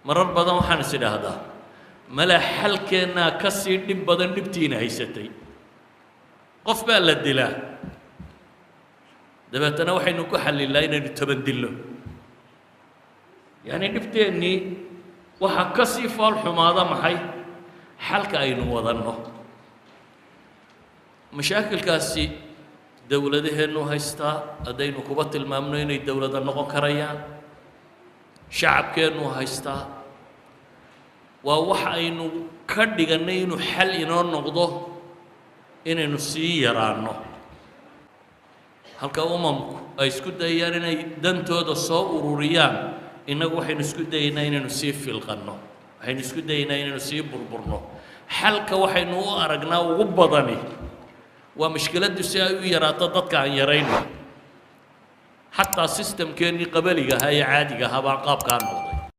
Marar badan waxaan is idhaahdaa, malaa xalkeennaa ka sii dhib badan dhibtiina haysatay. Qof baa la dilaa, dabeetana waxaynu ku xallilaa inaynu 10 dillo. Yacni dhibteennii waxaa ka sii fool xumaada maxay xalka aynu wadanno. Mashaakilkaasi dowladaheennu haystaa, haddaynu kuba tilmaamno inay dowlada noqon karayaan, shacabkeennu haystaa. Waa wax aynu ka dhigannay inuu xal inoo noqdo inaynu sii yaraanno, halka umamku ay isku dayayaan inay dantooda soo ururiyaan. Innagu waxaynu isku dayaynaa inaynu sii filqanno, waxaynu isku dayaynaa inaynu sii burburno. Xalka waxaynu u aragnaa ugu badani waa mushkiladdu si ay u yaraato dadka aan yarayno. Xataa systemkeennii qabaliga ahaa ee caadiga ahaa baa qaabkaa noqday.